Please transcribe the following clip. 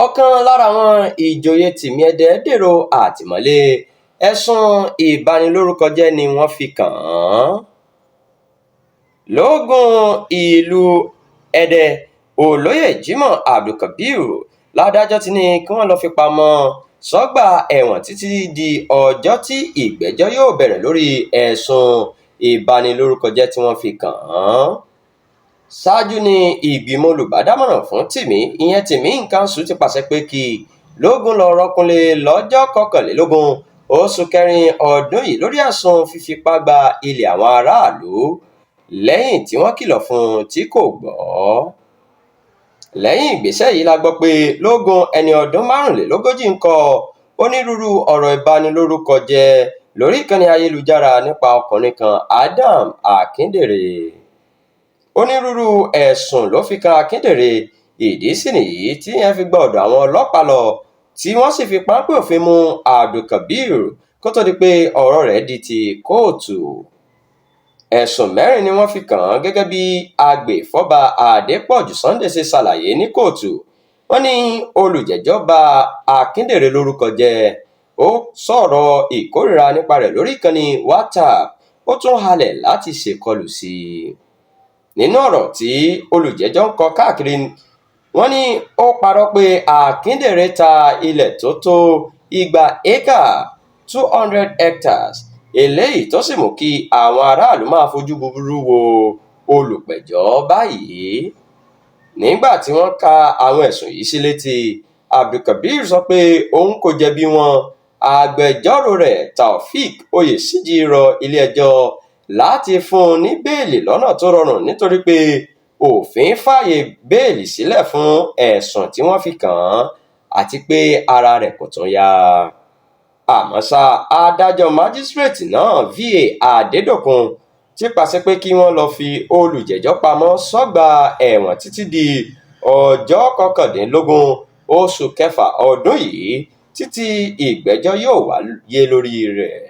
Ọ̀kan lára àwọn ìjòyè Tìmì Ẹdẹ dèrò àtìmọ́lé, ẹ̀sùn ìbanilórúkọjẹ́ ni wọ́n fi kàn án. Lógún ìlú Ẹdẹ, Olóyè Jimoh Abdulkabir ládájọ́ ti ní kí wọ́n lọ́ọ́ fi pamọ́ sọ́gbà ẹ̀wọ̀n títí di ọjọ́ tí ìgbẹ́jọ́ yóò bẹ̀rẹ̀ lórí ẹ̀sùn ìbanilórúkọjẹ́ tí wọ́n fi kàn án. Ṣáájú ní ìgbìmọ̀ olùbádámọ̀ràn fún Tìmí, ìyẹn Tìmí Council, ti pàṣẹ pé kí Lógún lọ́ọ́ rọ́kúnlé lọ́jọ́ 21 oṣù kẹrin ọdún yìí lórí ẹ̀sùn fífipá gba ilé àwọn aráàlú lẹ́yìn tí wọ́n kìlọ̀ fún un tí kò gbọ́. Lẹ́yìn ìgbésẹ̀ yìí la gbọ́ pé Lógún, ẹni ọdún 45, ń kọ onírúurú ọ̀rọ̀ ìbanilórúkọjẹ́ lórí ìkànnì ayélujára nípa ọkùnrin kan, Adam Akindere. Onírúurú ẹ̀sùn ló fi kan Akindere, ìdí sì nìyí tí ìyẹn fi gba ọ̀dọ̀ àwọn ọlọ́pàá lọ tí wọ́n sì fi páńpẹ́ òfin mú Abdulkabir kó tó di pé ọ̀rọ̀ rẹ̀ di ti kóòtù. Ẹ̀sùn mẹ́rin ni wọ́n fi kàn án gẹ́gẹ́ bí agbèfọ́ba Adépọ̀jù Sunday ṣe ṣàlàyé ní kóòtù. Wọ́n ní olùjẹ́jọ́ ba Akindere lórúkọ jẹ́, ó sọ̀rọ̀ ìkórìíra nípa rẹ̀ lórí ìkànnì WhatsApp, ó tún halẹ̀ láti ṣèkọlù sí i. Nínú ọ̀rọ̀ tí olùjẹ́jọ́ ń kọ káàkiri, wọ́n ní ó parọ́ pé Akindere ta ilẹ̀ tó tó 200 éékà, 200 hectares, eléyìí tó sì mú kí àwọn aráàlú máa fojú búburú wo olùpẹ̀jọ́ báyìí. Nígbà tí wọ́n ka àwọn ẹ̀sùn yìí sí létí, Abdulkabir sọ pé òun kò jẹ̀bi wọn. Agbẹjọ́rò rẹ̀, Taofeek Oyèsíjì, rọ ilé-ẹjọ́ láti fún un ní bẹ́ẹ̀lì lọ́nà tó rọrùn nítorí pé òfin fààyè bẹ́ẹ̀lì sílẹ̀ fún ẹ̀sùn tí wọ́n fi kàn án àti pé ara rẹ̀ kò tún yá. Àmọ́ ṣá, adájọ́ májísrèètì náà, Va Adédọ̀kun, ti pàṣẹ pé kí wọ́n lọ́ọ́ fi olùjẹ́jọ́ pamọ́ sọ́gbà ẹ̀wọ̀n títí di ọjọ́ 19 oṣù kẹfà ọdún yìí títí ìgbẹ́jọ́ yóò wáyé lórí rẹ̀.